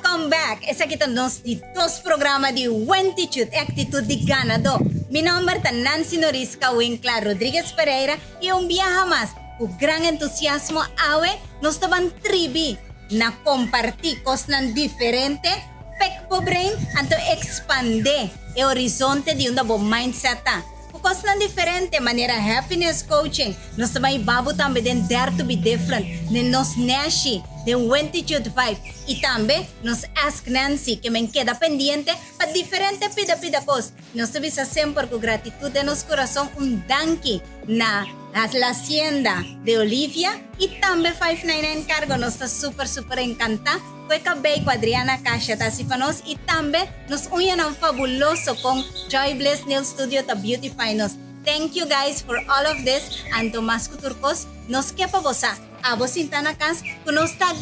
Welcome back! Esaki ta nos di dos programa di Wentitude, e actitud di ganadó. Mi nomber ta Nancy Norisca Winklar Rodriguez Pereira y un biaha mas, cu gran entusiasmo awe nos ta ban tribi na comparti cosnan diferente, pek bo brain anto expande e horizonte di unda bo mindset ta. Ku kosnan diferente manera happiness coaching, nos ta bai babo tambe den Dare to be Different, den nos Nashi, den Wentitude Vibe i tambe nos Ask Nancy ke men keda pendiente pa diferente pida pida kos. Nos ta bisa semper ku gratitud den nos kurason un danki na La Hacienda de Olivia i tambe 599 Cargo. Nos ta super super enkantá Ku e kabei ku Adriana Kasha ta hasi pa nos i tambe nos uñanan fabuloso kon Joy Bliss Nail Studio ta beautify nos. Thank you guys for all of this anto mas ku tur kos nos ke pa bo sa abo sinta na kas ku nos ta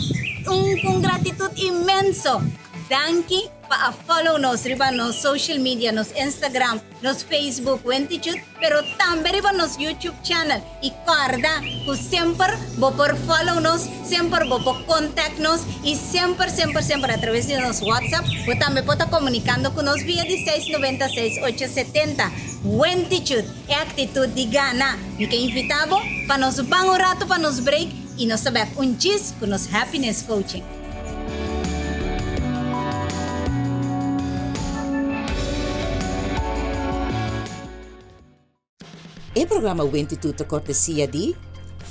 un ku un gratitut inmenso. Danki pa a follow nos riba nos social media nos Instagram, nos Facebook Wentichut, pero tambe riba nos YouTube channel y corda cu semper bo por follow nos, semper bo por contact nos y semper semper semper a traves di nos WhatsApp bo tambe por ta comunicando cu nos via di seis noventa seis ocho setenta. Wentichut, e actitud di gana. Mi ke invita bo pa nos ban un rato pa nos break y nos ta bek un djis cu nos Happiness Coaching. E programa Wentitud ta kortesia di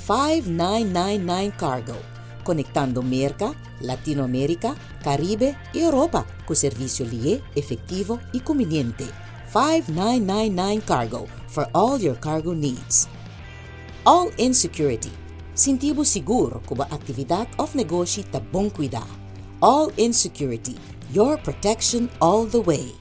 5999 Cargo, konektando Merka, Latinoamerika, Karibe i Europa ku servisio lié, efektivo i kumbiniente. 5999 Cargo, for all your cargo needs. All In Security, Sinti bo sigur ku bo aktividat òf negoshi ta bon kuidá. All In Security, your protection all the way.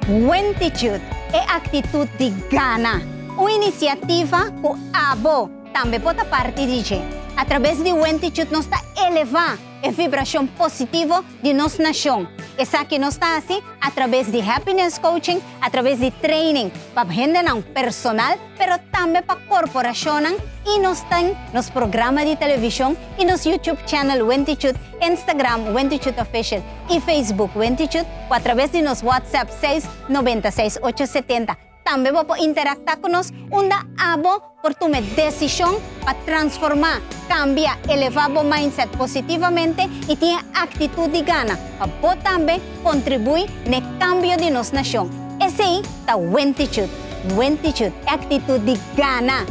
Wentitude, e aktitut di gana. Un inisiativa ku abo tambe por ta parti di dje. Atrabes di Wentitude nos ta elevá e vibrashon positivo di nos nashon. Esaki nos ta hasi atrabes di happiness coaching, atrabes di training pa hendenan personal, pero tambe pa korporashonnan i nos tin nos programa di televishon i nos YouTube channel Wentichut, Instagram Wentichut Official i Facebook Wentichut ku atrabes di nos WhatsApp seis noventa seis ocho setenta. Tambe bo por interaktá ku nos unda abo por tuma e desishon pa transformá, kambia, elevá bo mindset positivamente i tin e aktitut di gana pa bo tambe kontribuí n'e kambio di nos nashon. Esei ta Wentichut. Wentichut, e aktitut di gana.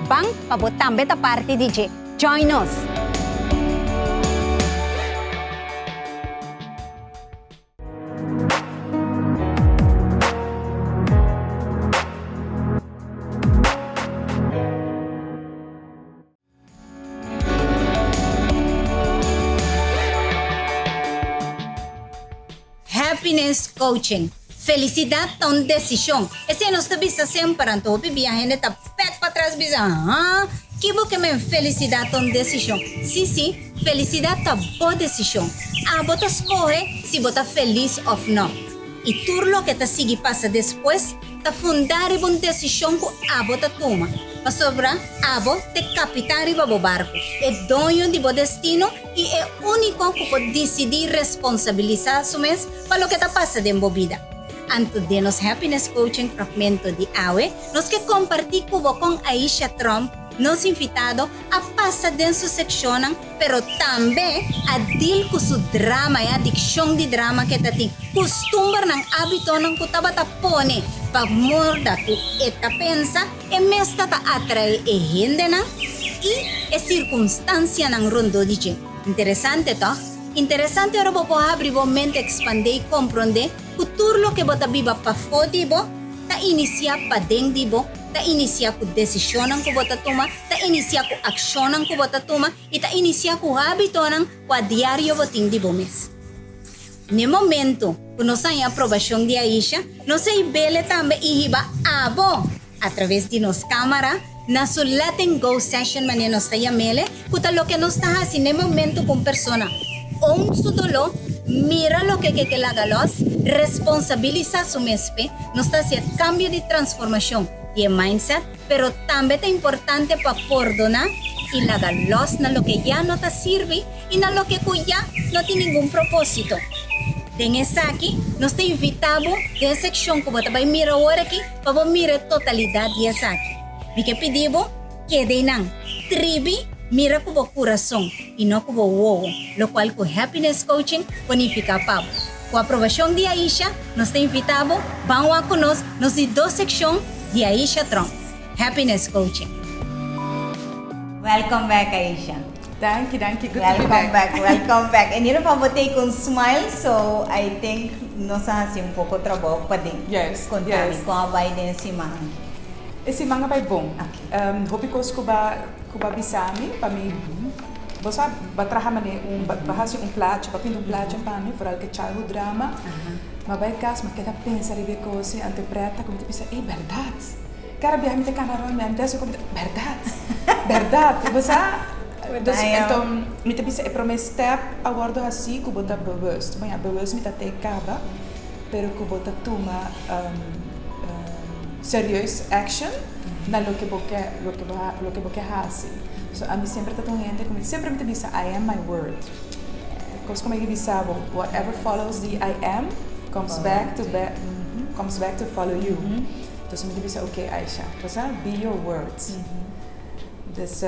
Ban pa bo tambe ta parti di dje. Join nos! Happiness Coaching, Felicidad ta un decision. Esei nos ta bisa semper, anto hopi bia hende ta pek patras bisa, Haa, kibo ke men felicidad ta un decision? Si, si. Felisidat ta bo desishon. Abo ta skohe si bo ta felis òf nò. I tur loke ta sigui pasa despues ta fundá riba un desishon ku abo ta tuma, pasobra abo t'e kapitan riba bo barku, e doño di bo destino i e úniko ku por disidí responsabilisá su mes pa loke ta pasa den bo bida. Anto den nos Happiness Coaching fragmento di awe, nos ke kompartí ku bo kon Aisha Tromp, nos invitado, a pasa den su sekshonnan, pero tambe a dil ku su drama, e adikshon di drama ku e ta tin, kustumbernan, ábitonan ku tabata pone pa morda ku e ta pensa, e mes ta ta atraé e hendenan i e sirkunstansianan rondó di dje. Interesante, tòg? Interesante ora bo por habri bo mente, ekspandé i komprondé ku tur loke bo ta biba pafó di bo ta inisiá paden di bo, ta inisiá ku desishonnan ku bo ta tuma, ta inisiá ku akshonnan ku bo ta tuma i ta inisiá ku hábitonan ku a diario bo tin di bo mes. N'e momento ku nos haña aprobashon di Aisha, nos a hib'ele tambe i hiba abo atraves di nos kámara na su Letting Go session manera nos ta yam'ele, ku ta loke nos ta hasi n'e momento ku un persona own su doló, mira loke ke ke laga lòs, responsabilisá su mes p'e, nos ta hasi e kambio di transformashon di e mindset. Pero tambe ta importante pa pordoná i laga lòs na loke ya no ta sirbi i na loke ku ya no tin ningun propósito. Den esaki, nos ta invitá bo den e sekshon ku bo ta bai mira awor aki pa bo mira e totalidat di esaki. Mi ke pidi bo, keda einan, tribi, mira ku bo kurason i no ku bo wowo, lokual ku Happiness Coaching por nifiká pa bo. Ku aprobashon di Aisha, nos ta invitá bo ban wak ku nos nos di dos sekshon di Aisha Tromp, Happiness Coaching. Welcome back, Aisha. Danki, danki. Good to be Welcome back. back, welcome back. In ieder geval, bo take un smile, so I think nos a hasi un poko trabou paden. Yes, Konta mi yes. kon a bai den e siman. E siman a bai bon. Ok. Hopi kos ku ba ku ba bisa mi, pa mi, bo sa ba traha manera un ba ba hasi un plachi, ba pinta un plachi pa mi, vooral ku e childhood drama. Ma bai kas, mi a keda pensa riba e kos ei, anto e preta ku mi ta bisa, ey bèrdat. Kada biaha mi ta kana rònt mi antes mi ta bèrdat, bèrdat, bo sa? Dus enton mi ta bisa e promé step a wòrdu hasí ku bo ta bewust. Bon ya, bewust mi ta te kaba, pero ku bo ta tuma serieus action na loke bo ke, loke bo loke bo ke hasi. So ami semper ta ta un hende ku mi semper mi ta bisa I am my word. Kos ku mi ke bisa bo, whatever follows the I am comes back to comes back to follow you. Dus mi ta bisa ok Aisha, bo sa be your words. Dus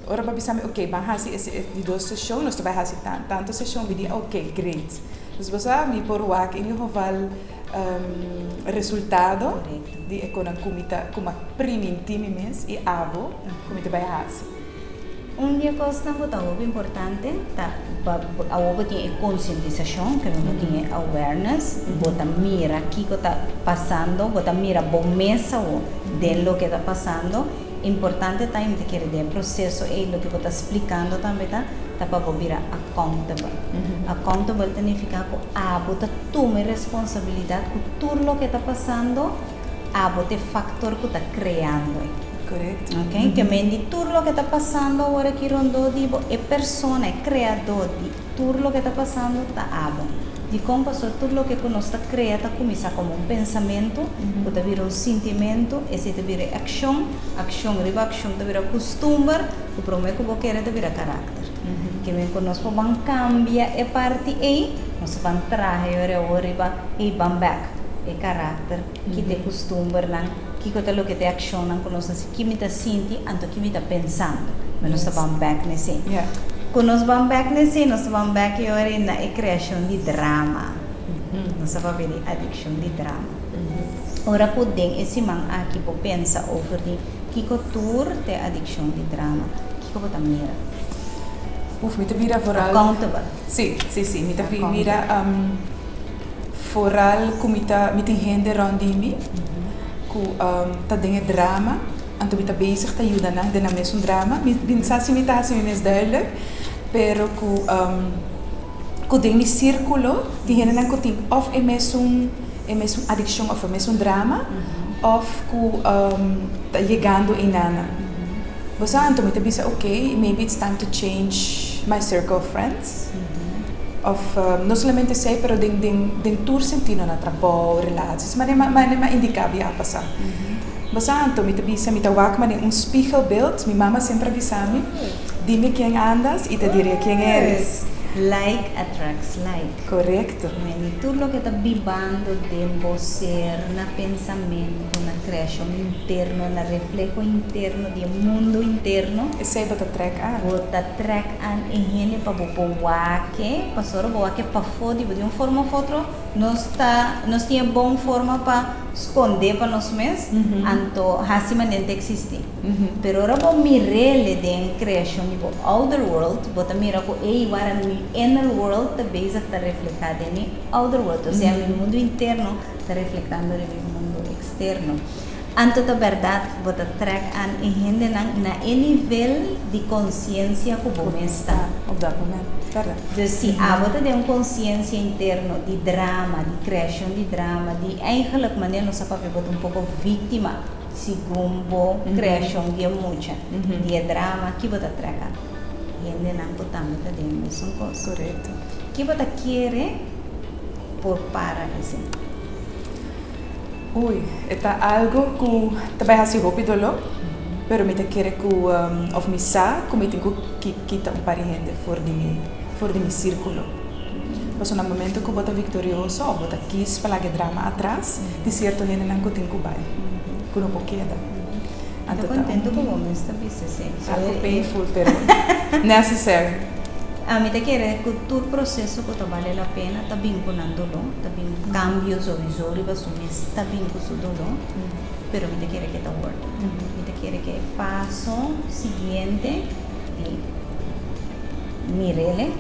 ora bo a bisa mi ok ban hasi e di dos seshon, nos ta bai hasi tanto seshon, mi di ok great. Dus bo sa mi por wak in ieder geval resultado di e konan ku mi ta ku mi a priminti mi mes i abo ku mi ta bai hasi. Un di e kosnan ku ta hopi importante ta pa awor bo tin e konsientisashon, ke bo tin e awareness, bo ta mira kiko ta pasando, bo ta mira bo mes awor den loke ta pasando. Importante ta i mi ta kere den e proseso ei loke bo ta splikando tambe ta, ta pa bo bira accountable. Accountable ta nifiká ku abo ta tuma e responsabilidat ku tur loke ta pasando, abo ta e faktor ku ta kreando e. Correcto. Ok, ke men di tur loke ta pasando awor aki rondó di bo, e persona, e kreadó di tur loke ta pasando ta abo. Dikon? Pasobra tur loke ku nos ta krea ta kuminsá komo un pensamentu, ku ta bira un sintimentu, esei ta bira e akshon, akshon riba akshon ta bira kustumber, ku promé ku bo kere ta bira karakter. Ke men ku nos por ban kambia e parti ei, nos ta ban traha e ora awor riba, ei ban bèk e karakter, kita e kustumbernan. Kiko ta loke ta e akshonnan ku nos ta hasi? Ki mi ta sinti anto ki mi ta pensando? Ma nos ta ban bèk na esei. Ku nos ban bèk na esei, nos ta ban bèk e ora ei na e kreashon di drama. Nos ta papia di adikshon di drama. Ora ku den e siman aki bo pensa over di kiko tur ta e adikshon di drama, kiko bo ta mira? Uf, mi ta mira vooral. Accountable. Sí, sí, sí. Mi ta mira. Foral ku mi ta mi tin hende rònt di mi ku ta den e drama, anto mi ta bezig ta yuda nan den nan mesun drama. Mi mi sa si mi ta hasi mi mes duidelijk, pero ku ku den mi sírkulo tin hendenan ku tin òf e mesun e mesun adikshon òf e mesun drama òf ku ta yegando einanan. Bo sa anto mi ta bisa okay maybe it's time to change my circle of friends. Of no solamente esei pero den den den tur sentido na trabou, relaties, manera manera mi a indica bia pasa. Bo sa anto mi ta bisa mi ta wak manera un spiegelbeeld, mi mama semper a bisa mi, dime ken andas y te diré ken eres. Like attracts like. Korekto. Meni tur loke ta bibando den bo ser, na pensamentu, na kreashon interno, na refleho interno di e mundu interno. Esei bo ta trek aan. Bo ta trek aan e hende pa bo por wak e, pasobra bo wak e pafó di bo di un forma of otro nos ta nos tin e bon forma pa skondé pa nos mes, anto hasi manera ta eksistí. Pero ora bo mir'el den kreashon di bo outer world, bo ta mira ku ey wara mi inner world ta bezig ta reflehá den mi outer world, osea mi mundu interno ta reflektando riba mi mundu eksterno. Anto ta bèrdat, bo ta trèk aan e hendenan na e nivel di konsiensia ku bo mes ta. Op dat moment, bèrdat. Dus si abo ta den un konsiensia interno di drama, di kreashon di drama, di eigenlijk manera nos a papia bo ta un poko víktima segun bo kreashon di e mucha, di e drama, ki bo ta trèk aan? Hendenan ku tambe ta den e mesun kos. Korekto. Ki bo ta kere por para esei? Ui, e ta algo ku ta bai hasi hopi doló. Pero mi ta kere ku òf mi sa ku mi tin ku kita un par di hende for di mi for di mi sírkulo. Pasobra na momento ku bo ta viktorioso òf bo ta kis pa laga e drama atras, tin sierto hendenan ku tin ku bai, ku no por keda. Mi ta kontentu ku bo mes ta bisa esei. Algo painful pero necessary. Ami ta kere ku tur proseso ku ta bale la pena ta bin ku nan doló, ta bin kambio souiso riba su mes ta bin ku su doló, pero mi ta kere ke ta worth it. Mi ta kere ke e paso siguiente di mir'ele,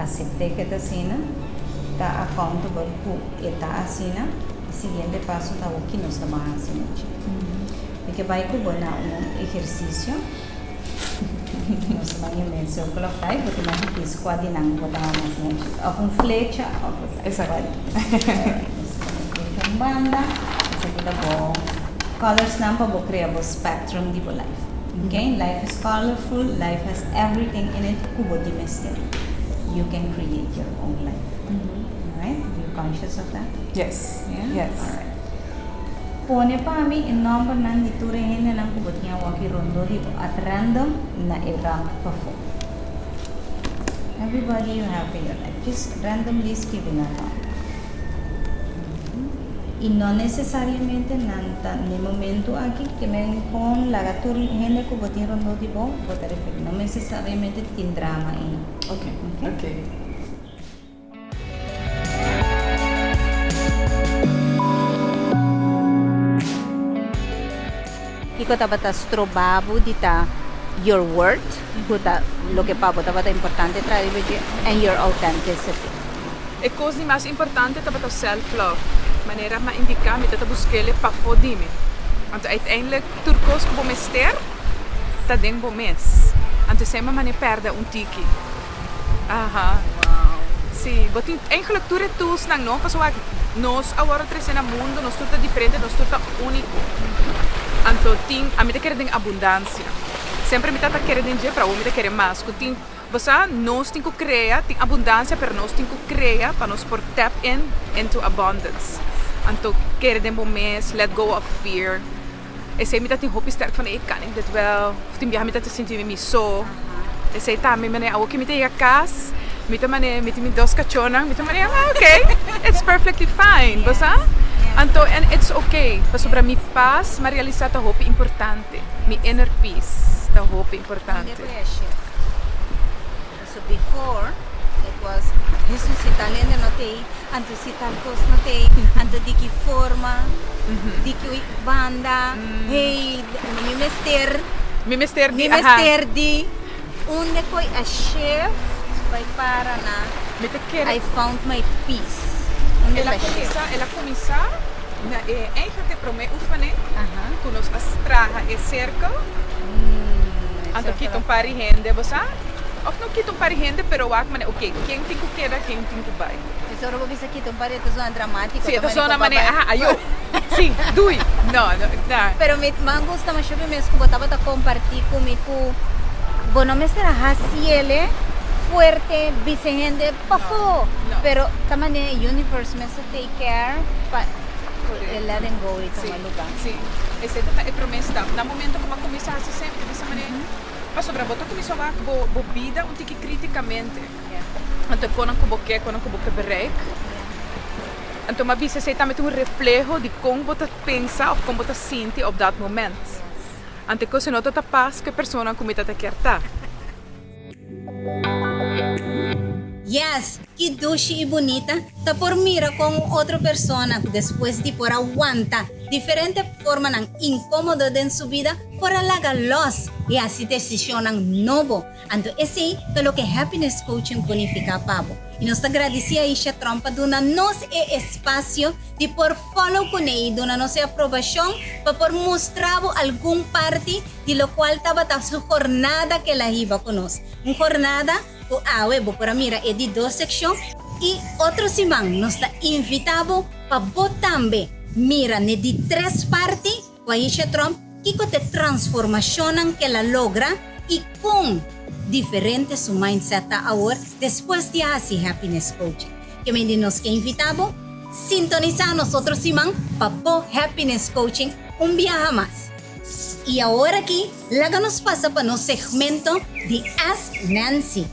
asept'é ke ta asina, ta accountable ku e ta asina, e siguiente paso ta awor ki nos ta ban hasi nochi. Mi ke bai ku bo na un ehersisio. Nos ta bai yama e Circle of Life, bo tin mas difícil kua di nan ku bo ta mas nochi. Òf un flecha òf esaki. Esaki. Nos ta pone flecha un banda. Esaki ta bo colorsnan pa bo krea bo spectrum di bo life. Ok, life is colorful, life has everything in it ku bo tin mester. You can create your own life. Alright, you conscious of that? Yes. Yeah? Yes. Alright. Pone pa mi e nòmbernan di tur e hendenan ku bo tin awor aki rondó di bo at random na e rand pafó. Everybody you have in your life, just randomly skibi nan nòmber. I no nesesariamente nan ta n'e momentu aki ke men kon laga tur hende ku bo tin rondó di bo, bo ta referí. No nesesariamente tin drama einan. Ok, ok. Kiko tabata stroba bo di ta your worth, ku ta loke pa bo tabata importante traha riba dje, and your authenticity? E kos di mas importante tabata self love. Manera mi a indiká mi ta ta busk'el e pafó di mi. Anto uiteindelijk tur kos ku bo mester ta den bo mes. Anto esei mi a mane pèrdè un tiki. Aha. Sí, bo tin eigenlijk tur e toolsnan, no? Pasobra nos a wòrdu trese na mundu, nos tur ta diferente, nos tur ta úniko. Anto tin, ami ta kere den abundansia. Semper mi tabata kere den dje, pero awor mi ta kere mas. Ku tin, bo sa, nos tin ku krea, tin abundansia, pero nos tin ku krea pa nos por tap in into abundance. Anto kere den bo mes, let go of fear. Esei mi ta tin hopi sterk van, ey kan ik dit wel? Of tin biaha mi ta sinti mi so. Esei tambe manera awor ke mi ta yega kas, mi ta manera mi tin mi dos kachónan, mi ta manera ah ok, it's perfectly fine, bo sa? Anto en it's ok, pasobra mi pas mi a realisa ta hopi importante, mi inner peace ta hopi importante. So before it was Jesus si tal hende no t'ei, anto si tal kos no t'ei, anto di ki forma, di ki banda, hey, mi mester, Mi mester di, mi aha. mester di, unda ku a shift bai para na Mi ta kere. I found my peace. Unda El a ta shift? kuminsá, el a kuminsá na e eigenlijk e promé oefening Aha. ku nos a traha e sirkel, anto kita un par di hende, bo sa? Of no kita un par di hende pero wak manera ok ken tin ku keda ken tin ku bai. Si ora bo bisa kita un par di e ta zona dramatiko. Si e ta zona manera aha ayo si dui no no na. Pero mi man gusta masha mi mes ku bo tabata komparti ku mi ku bo no mester a hasiele fuerte bisa hende pafó pero ta manera e universe mester take care pa e letting go i tuma luga. Si si esei ta e prome stap na momento ku bo a kuminsa hasi esei mi ta bisa manera. Pasobra bo ta kuminsá wak bo bo bida un tiki kritikamente. Anto konan ku bo ke, konan ku bo ke bereik. Anto mi a bisa esei tambe ta un refleho di kon bo ta pensa òf kon bo ta sinti op dat moment. Anto e kos no ta ta pas ku e persona ku mi ta ta kier ta. Yes, ki dushi i bunita ta por mira kon un otro persona ku despues di por a wanta diferente formanan inkomodo den su bida por a laga los i hasi desishonnan nobo. Anto esei ta loke Happiness Coaching por nifiká pa bo. I nos ta gradisí Aisha Tromp pa duna nos e espasio di por follow kuné i duna nos e aprobashon pa por mustra bo algun parti di lokual tabata su jornada ku el a hiba ku nos. Un jornada ku awe bo por a mira e di dos sekshon i otro siman nos ta invitá bo pa bo tambe mira n'e di tres parti ku Aisha Tromp kiko t'e transformashonnan ku el a logra i kon diferente su mindset ta awor despues di a hasi Happiness Coaching. Ke men di nos ke invitá bo sintonisá nos otro siman pa bo Happiness Coaching un biaha mas. I awor aki laga nos pasa pa nos segmento di Ask Nancy.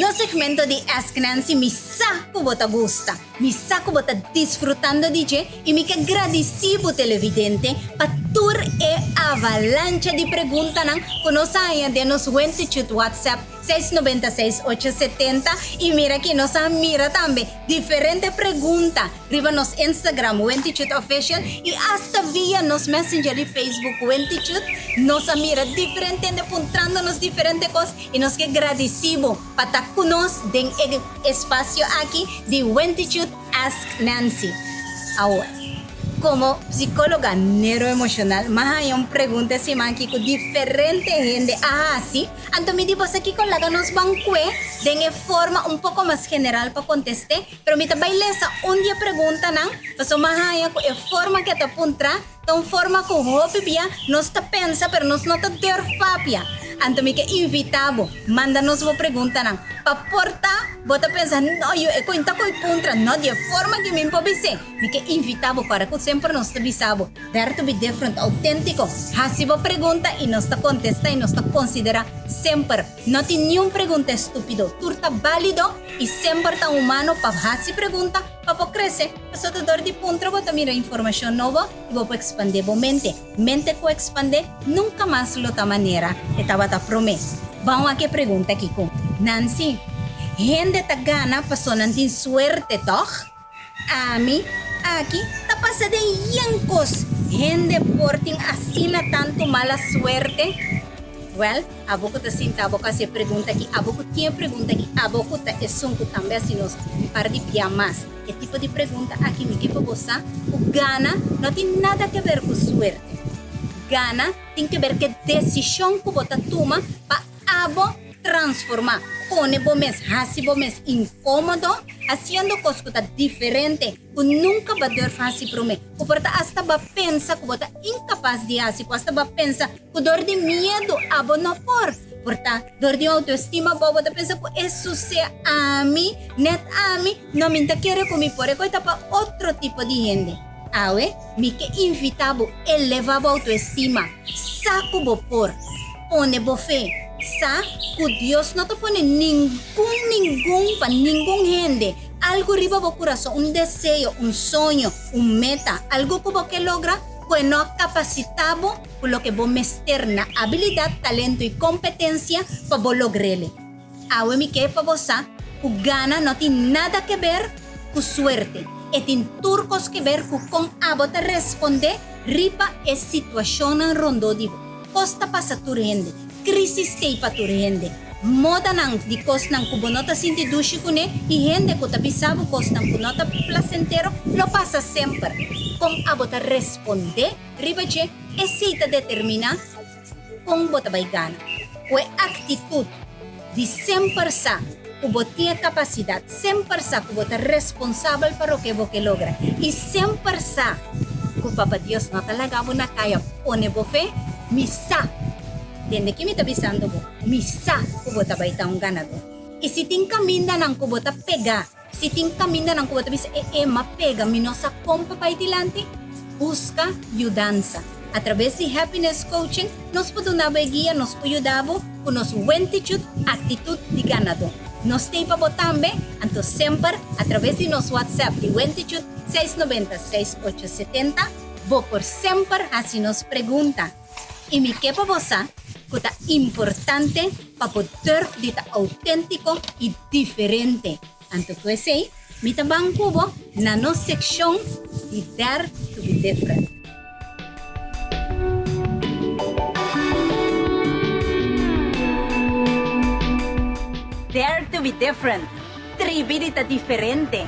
Nos segmento di Ask Nancy mi sa ku bo ta gusta, mi sa ku bo ta disfrutando di dje i mi ke gradisí bo televidente pa tur e avalancha di preguntanan ku nos a haña den nos Wentitude WhatsApp seis nobenta seis ocho setenta i mira aki nos a mira tambe diferente pregunta riba nos Instagram Wentichut Official i asta via nos Messenger di Facebook Wentichut nos a mira diferente hende puntrando nos diferente kos i nos ke gradisí bo pa ta ku nos den e espasio aki di Wentichut Ask Nancy. Awor, komo psikóloga neuroemoshonal m'a haña un pregunta e siman aki ku diferente hende a hasi. Anto mi di boso kiko laga nos ban kue den e forma un poko mas general pa kontest'é. Pero mi ta bai lesa un di e preguntanan, pasobra mi a haña ku e forma ku e ta puntra ta un forma ku hopi bia nos ta pensa pero nos no ta durf papia. Anto mi ke invitá bo, manda nos bo preguntanan. Pa por ta bo ta pensa, No yu, e koin ta ko'i puntra. No di e forma ku mi por bis'é. Mi ke invitá bo, kòrda ku semper nos ta bisa bo, Dare to be different, outéntiko. Hasi bo pregunta i nos ta kontestá i nos ta konsiderá semper. No tin niun pregunta estúpido, tur ta bálido i semper ta humano pa hasi pregunta pa por krese. Pasobra dor di puntra bo ta mira informashon nobo i bo por ekspandé bo mente. Mente ku ekspandé nunka mas lo ta manera e tabata promé. Ban wak e pregunta kiko. Nancy, Hende ta gana pasobra nan tin suerte, tòg? Ami aki ta pasa den yen kos. Hende por tin asina tantu mala suerte? Wèl, abo ku ta sinta abo ku hasi e pregunta aki, abo ku tin e pregunta aki, abo ku ta esun ku tambe hasi nos un par di bia mas e tipo di pregunta aki, mi ke pa bo sa ku gana no tin nada ke ber ku suerte. Gana tin ke ber ku e desishon ku bo ta tuma pa Abo transformá, pone bo mes, hasi bo mes inkómodo, hasiendo kos ku ta diferente, ku nunka bo a durf hasi promé, ku por ta asta bo a pensa ku bo ta inkapas di hasi, ku asta bo a pensa ku dor di miedu abo no por. Por ta dor di un outoestima abou bo ta pensa ku e susé ami, nèt ami, no mi ta kere ku mi por, e koi ta pa otro tipo di hende. Awe, mi ke invitá bo elevá bo outoestima. Sa ku bo por. Pone bo fe. Sa ku Dios no ta pone ningun, ningun, pa ningun hende, algu riba bo kurason, un deseo, un soño, un meta, algu ku bo ke logra, ku e no a kapasitá bo ku loke bo mester na abilidat, talento i kompetensia pa bo logr'el. Awe mi ke pa bo sa ku gana no tin nada ke ber ku suerte. E tin tur kos ke ber ku kon abo ta respondé riba e situashonnan rondó di bo. Kos ta pasa tur hende. Krísis t'ei pa tur hende. Modanan di kosnan ku bo no ta sinti dushi kuné i hende ku ta bisa bo kosnan ku no ta plasentero lo pasa semper. Kon abo ta respondé riba dje, esei ta determiná Kon bo ta bai gana? Ku e aktitut di semper sa ku bo tin e kapasidat, semper sa ku bo ta responsabel pa roke bo ke logra i semper sa ku Papa Dios no ta laga bo na kaya pone bo fe, mi sa, tende ki mi ta bisando bo, mi sa ku bo ta bai ta un ganadó. I si tin kamindanan ku bo ta pega, si tin kamindanan ku bo ta bisa e e m'a pega, mi no sa kon pa bai dilanti, buska yudansa. Atrabes di Happiness Coaching nos por duna bo e guia, nos por yuda bo ku nos wentichut, aktitut di ganadó. Nos t'ei pa bo tambe, anto semper atrabes di nos WhatsApp di wentichut seis nobenta seis ocho setenta bo por semper hasi nos pregunta. I mi ke pa bo sa ku ta importante pa bo durf di ta outéntiko i diferente. Anto ku esei, mi ta ban ku bo na nos sekshon di Dare to be Different. Dare to be Different, Tribi di ta diferente!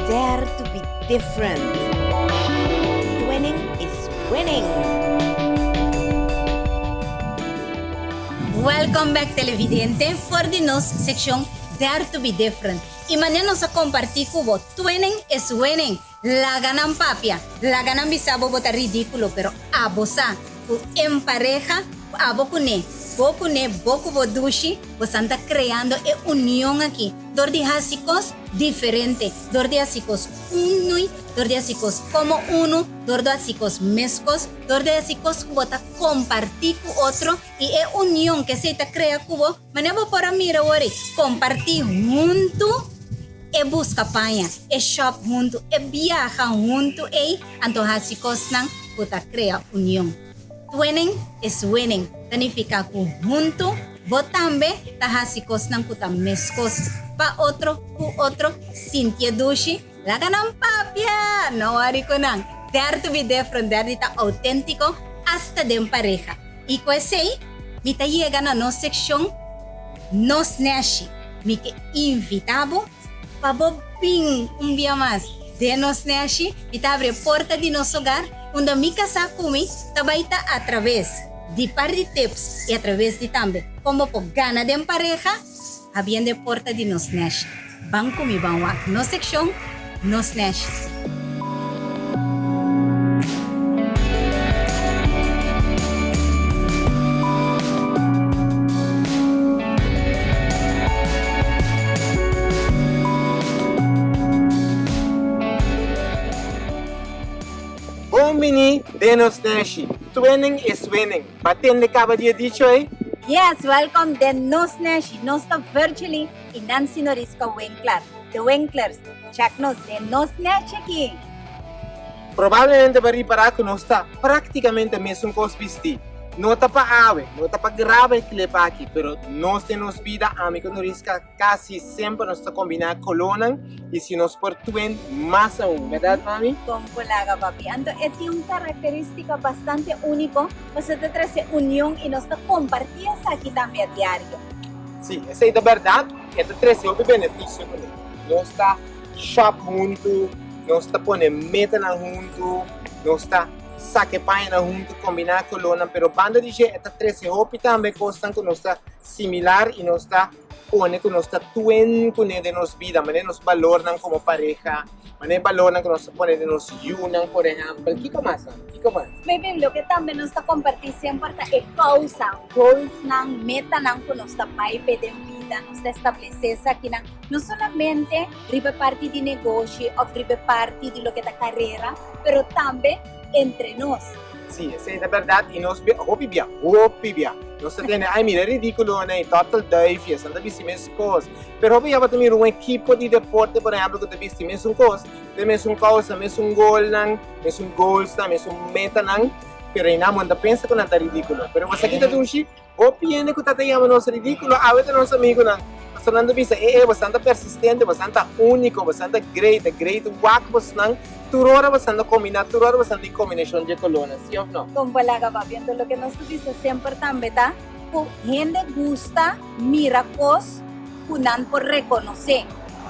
Dare to be different. Twinning is winning! Welcome back televidente for di nos seccion Dare to be different. Y manera nos a comparti cu bo, twinning is winning. Laga nan papia, laga nan bisa bo bo ta ridiculo pero abo sa cu en pareha cu abo cune. Bo kuné, bo ku bo dushi, bosan ta kreando e union aki dor di hasi kos diferente, dor di hasi kos unui, dor di hasi kos komo unu, dor di hasi kos meskos, dor di hasi kos ku bo ta kompartí ku otro i e union ku esei ta krea ku bo, manera bo por a mira awor ei, kompartí huntu e buska paña, e shòp huntu, e biaha huntu ei, anto hasi kosnan ku ta krea union. Twinning is winning ta nifiká ku huntu bo tambe ta hasi kosnan ku ta meskos pa otro ku otro. Sintié dushi, laga nan papia! No wòri ku nan. Dare to be different, dare di ta outéntiko asta den pareha. I ku esei mi ta yega na nos sekshon Nos Nèshi. Mi ke invitá bo pa bo bin un bia mas den nos nèshi. Mi ta abri e porta di nos hogar unda mi kasá ku mi ta bai ta atraves di par di tips i atraves di tambe kon bo por gana den pareha habiendo e porta di nos nèshi. Ban ku mi ban wak nos sekshon Nos Nèshi. Bon bini den nos neshi. Twinning is winning. Ba tende caba di e dicho ey? Yes, welcome den nos neshi. Nos ta Virgily y Nancy Norisca Winkler, The Winklers. Check nos den nos neshi aki. Probablemente bo a ripará ku nos ta práktikamente mesun kos bistí. No ta pa awe, no ta pa graba e klip aki, pero nos den nos bida, ami ku Noriska, kasi semper nos ta kombiná kolónan i si nos por twin mas aun, bèrdat mami? Kon ku laga papi. Anto e tin un karakterístika bastante úniko, pasobra ta trese union i nos ta kompartí esaki tambe a diario. Sí, esei ta bèrdat, e ta trese hopi benefisio kuné. Nos ta shop huntu, nos ta pone metanan huntu, nos ta saka e pañanan huntu, kombiná kolónan, pero banda di dje e ta trese hopi tambe kosnan ku nos ta similar i nos ta pone ku nos ta tuen kuné den nos bida, manera nos balornan komo pareha, manera e balornan ku nos ta pone den nos yunan, por ehèmpel. Kiko mas, Ana? Kiko mas? Maybe loke tambe nos ta kompartí semper ta e kousa, goalsnan, metanan ku nos ta bai p'e den bida, nos ta establesé esakinan. No solamente riba e parti di negoshi of riba e parti di loke ta carera, pero tambe entre nos. Sí, esei ta berdad y nos bia, hopi bia, hopi bia. Nos ta tende, ay mira e ridiculonan ei, tortelduifjes, nan ta bisti mes cos. Pero hopi bia bo ta mira un ekipo di deporte, por ehempel, cu ta bisti mesun cos, den mesun causa, mesun golnan, mesun goalsnan, mesun metanan, pero einan bo no ta pensa cu nan ta ridiculo. Pero bo sa ki ta dushi? Hopi hende ku ta ta yama nos ridíkulo awe ta nos amigunan. Pasobra nan ta bisa, E e, bosan ta persistente, bosan ta úniko, bosan ta great, ta great wak bosnan. Tur ora bosan ta kombiná, tur ora bosan tin kombinashon dje kolónan, sí òf no? Kon palabra papia? Anto loke nos ta bisa semper tambe ta ku hende gusta mira kos ku nan por rekonosé.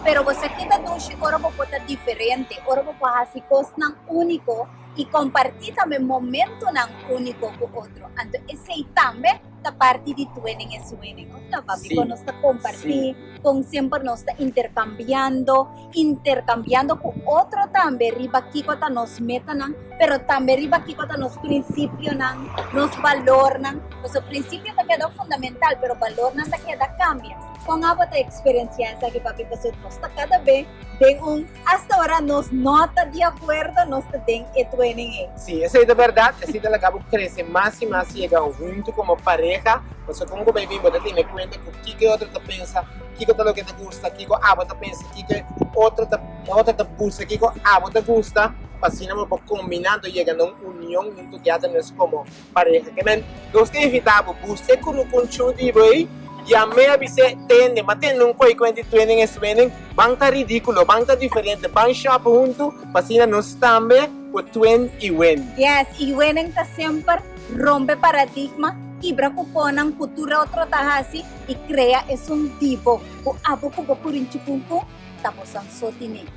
Pero bo sa ki ta dushi ora bo por ta diferente, ora bo por hasi kosnan úniko i kompartí tambe momentonan úniko ku otro. Anto esei tambe ta parti di Twinning is Winning, of no papi? Sí, Kon nos ta kompartí, sí. kon semper nos ta interkambiando, interkambiando ku otro tambe riba kiko ta nos metanan, pero tambe riba kiko ta nos prinsipionan, nos balornan. Pasobra prinsipio ta keda fundamental, pero balornan ta keda kambia. Kon abo ta eksperensiá esaki papi? Pasobra nos ta kada be den un. Hasta ora nos no ta di akuerdo, nos ta den e twinning ei. Sí, esei ta bèrdat. Esei ta laga bo krese mas i mas i yega huntu komo pareha. Pasobra komo ku bai bin bo ta tene kuenta ku kiko e otro ta pensa, kiko ta loke ta gusta, kiko abo ta pensa, kiko e otro ta e otro ta gusta, kiko abo ta gusta, pa asina bo por kombiná anto yega na un union huntu togèderness komo pareha. Ke men, nos ta invitá bo buska e kurukunchu di bo ei. Yam'é a bis'é, Tende, m'a tende un koi kuenti twinning is winning, ban ta ridíkulo, ban ta diferente, ban shop huntu, pa asina nos tambe por twin i win. Yes, i winning ta semper rompe paradigma, kibra kuponnan ku tur otro ta hasi i krea esun di bo, ku abo ku bo kurinchikunku ta bosan so tine.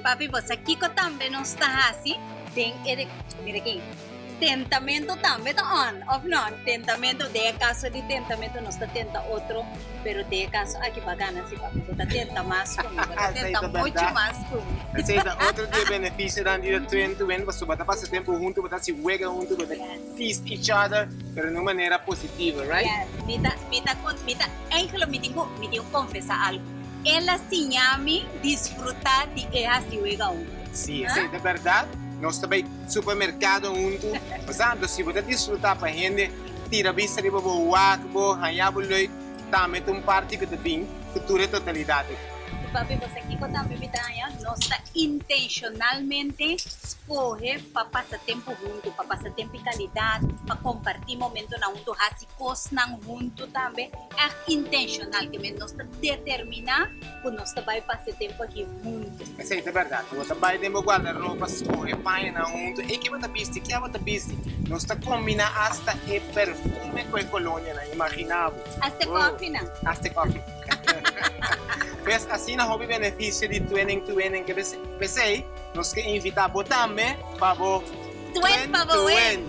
Papi, bo sa kiko tambe nos ta hasi den e. Mira aki. Tentamento tambe ta on, of no? Tentamento, den e caso di tentamento nos ta tenta otro, pero den e caso aki bo a gana si papi, bo ta tenta mas cu mi, bo ta tenta mucho mas cu mi. Esey ta otro di e beneficionan di twin to win, pasobra bo ta pasa tempo hunto, bo ta haci wega hunto, bo ta tease each other, pero den un manera positivo, right? Yes, mi ta, mi ta, mi ta, eigenlijk mi tin cu, mi tin cu confesa algo, el a siña mi disfruta di e haci wega hunto. Si, esey ta berdad, nos ta bay supermercado hunto, bo sa, anto si bo ta disfruta pa hende tira bista riba bo, wak bo, haña bo leuk, tambe ta un parti cu ta bin cu tur e totalidad aki. Papi, bo sa kico tambe mi ta haña? Nos ta intencionalmente scoge pa pasa tempo hunto, pa pasa tempo di calidad, pa comparti momentonan hunto, haci cosnan hunto tambe. Echt intencional, ke men nos ta determina cu nos ta bay pasa e tempo aki hunto. Esei ta berdad. Bo ta bai den bo guardaropa, scoge pañanan hunto. Ey, ke bo ta bisti? Ke abo ta bisti? Nos ta combina hasta e perfume cu e colonianan. Imagina bo. Hasta e koffienan. Hasta e koffie. Pues asina hopi beneficio di twinning to winning. Ke pesey nos ke invita bo tambe pa bo twin pa bo win.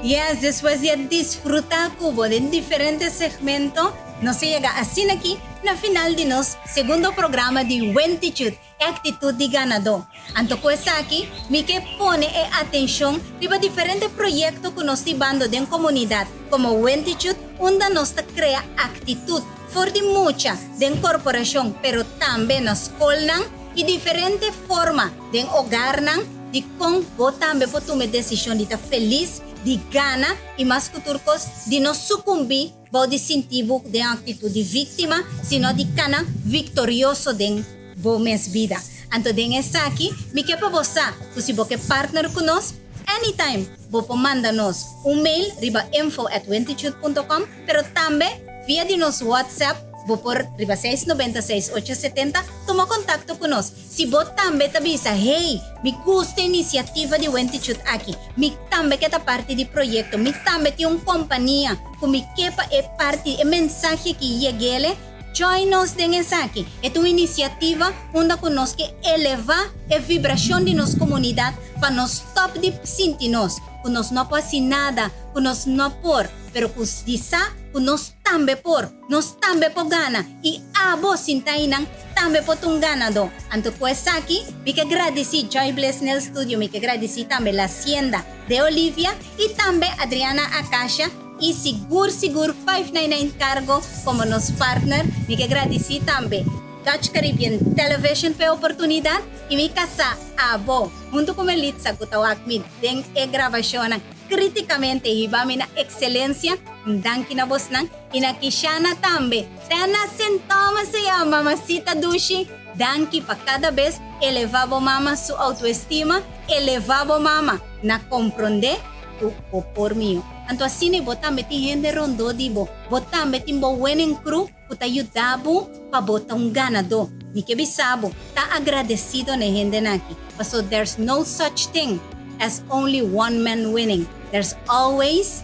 Yes, despues di a disfruta cu bo den diferente segmento, nos a yega asina aki na final di nos segundo programa di Wentitude, e actitud di ganadó. Anto cu esaki, mi ke pone e atencion riba diferente proyecto cu nos tin bando den comunidad, como Wentitude, unda nos ta crea actitud for di mucha den corporacion pero tambe na scolnan y diferente forma den hogarnan di con bo tambe por tuma e decision di ta feliz, di gana y mas cu tur cos di no sucumbi bou di sinti bo den actitud di victima sino di cana victorioso den bo mes bida. Anto den esaki mi ke pa bo sa cu si bo ke partner cu nos, anytime bo por manda nos un mail riba info at wentitude punto com pero tambe via di nos WhatsApp bo por riba seis nobenta seis ocho setenta tuma contacto cu nos. Si bo tambe ta bisa, Hey, mi gusta e inisiativa di Wentitude aki. Mi tambe ke ta parti di proyekto. Mi tambe tin un kompania ku mi ke pa e parti e mensahe aki yeg'ele, join nos den esaki. E ta un inisiativa unda ku nos ke elevá e vibrashon di nos komunidat pa nos stòp di sinti nos ku nos no por hasi nada, ku nos no por, pero ku di sa ku nos tambe por. Nos tambe por gana y abo sinta einan tambe por ta un ganadó. Anto cu esaki mi ke gradici Joy Bliss Nail Studio, mi ke gradici tambe La Hacienda de Olivia y tambe Adriana Acacia y sigur sigur 599 Cargo como nos partner. Mi ke gradici tambe Dutch Caribbean Television pa e oportunidad y mi casa abo hunto cu Melitza cu ta wak mi den e grabacionnan criticamente hiba mi na excelencia. Un danki na bosnan. I na Kishana tambe. Te na Sint Thomas e ya, mamacita dushi. Danki pa kada bes eleva bo mama su autoestima, eleva bo mama na komprondé ku bo por mihó. Anto asina bo tambe tin hende rondó di bo. Bo tambe tin bo winning crew ku ta yuda bo pa bo ta un ganadó. Mi ke bisa bo, ta agradesido na e hendenan aki, paso there's no such thing as only one man winning. There's always.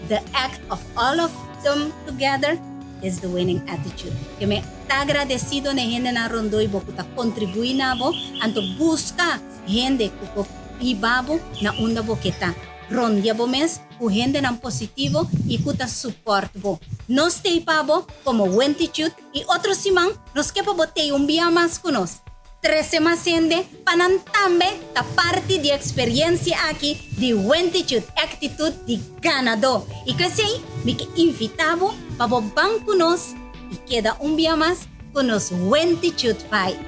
The act of all of them together is the winning attitude. Ke me ta agradecido na e hendenan rondó i bo ku ta kontribuí na bo, anto buska hende ku por hiba bo na unda bo ke ta. Rondia bo mes ku hendenan positivo i ku ta support bo. Nos t'ei pa bo komo Wentitude i otro siman nos ke pa bo t'ei un bia mas ku nos. Trese mas hende pa nan tambe ta parti di e eksperiencia aki di Wentitude, e aktitut di ganadó. I ku esei mi ke invitá bo pa bo ban ku nos i keda un bia mas ku nos Wentitude Vibe.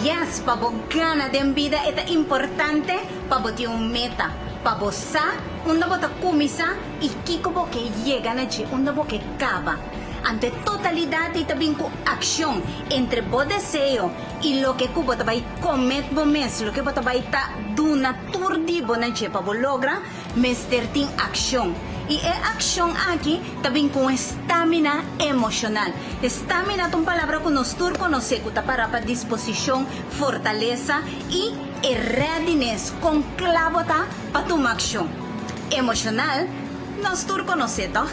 Yes, pa bo gana den bida e ta importante pa bo tin un meta, pa bo sa unda bo ta kuminsá i kiko bo ke yega na dje, unda bo ke kaba. Anto e totalidat ei ta bin ku akshon entre bo deseo i loke ku bo ta bai komet bo mes, loke bo ta bai ta duna tur di bo na dje pa bo logra, mester tin akshon. I e akshon aki ta bin ku un estamina emoshonal. Estamina ta un palabra ku nos tur konosé ku ta para pa disposishon, fortalesa i e readiness, kon kla bo ta pa tuma akshon. Emoshonal, nos tur konosé, tòg?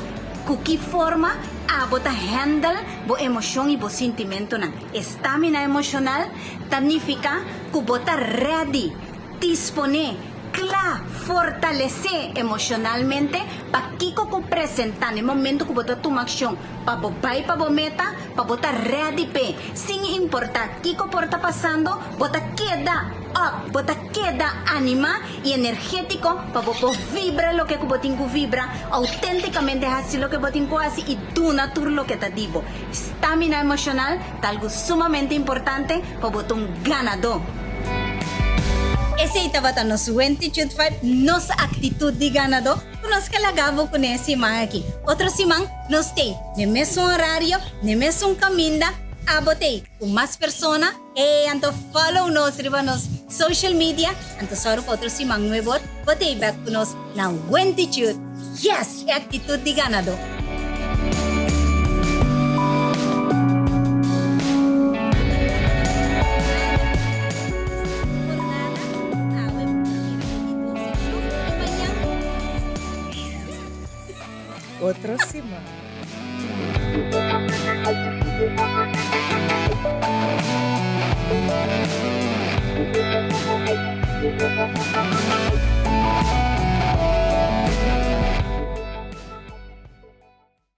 Ku ki forma? abo ta handle bo emoshon i bo sintimentunan. E stamina emoshonal ta nifiká ku bo ta ready, disponé, kla, fortalesé emoshonalmente pa kiko ku presentá na e momentu ku bo ta tuma akshon pa bo bai pa bo meta, pa bo ta ready p'e. Sin importá kiko por ta pasando, bo ta keda up, bo ta keda animá i energétiko pa bo por vibra loke ku bo tin ku vibra, outéntikamente hasi loke bo tin ku hasi i duna tur loke ta di bo. Stamina emoshonal ta algu sumamente importante pa bo ta un ganadó. Esei tabata nos Wentitude Vibe, nos aktitut di ganadó ku nos ke laga bo kuné e siman aki. Otro siman nos t'ei n'e mesun orario, n'e mesun kaminda, abo t'ei ku mas persona. Ey, anto follow nos riba nos social media, anto sòru pa otro siman nuebor bo t'ei bèk ku nos na Wentitude. Yes! E aktitut di ganadó! Otro siman.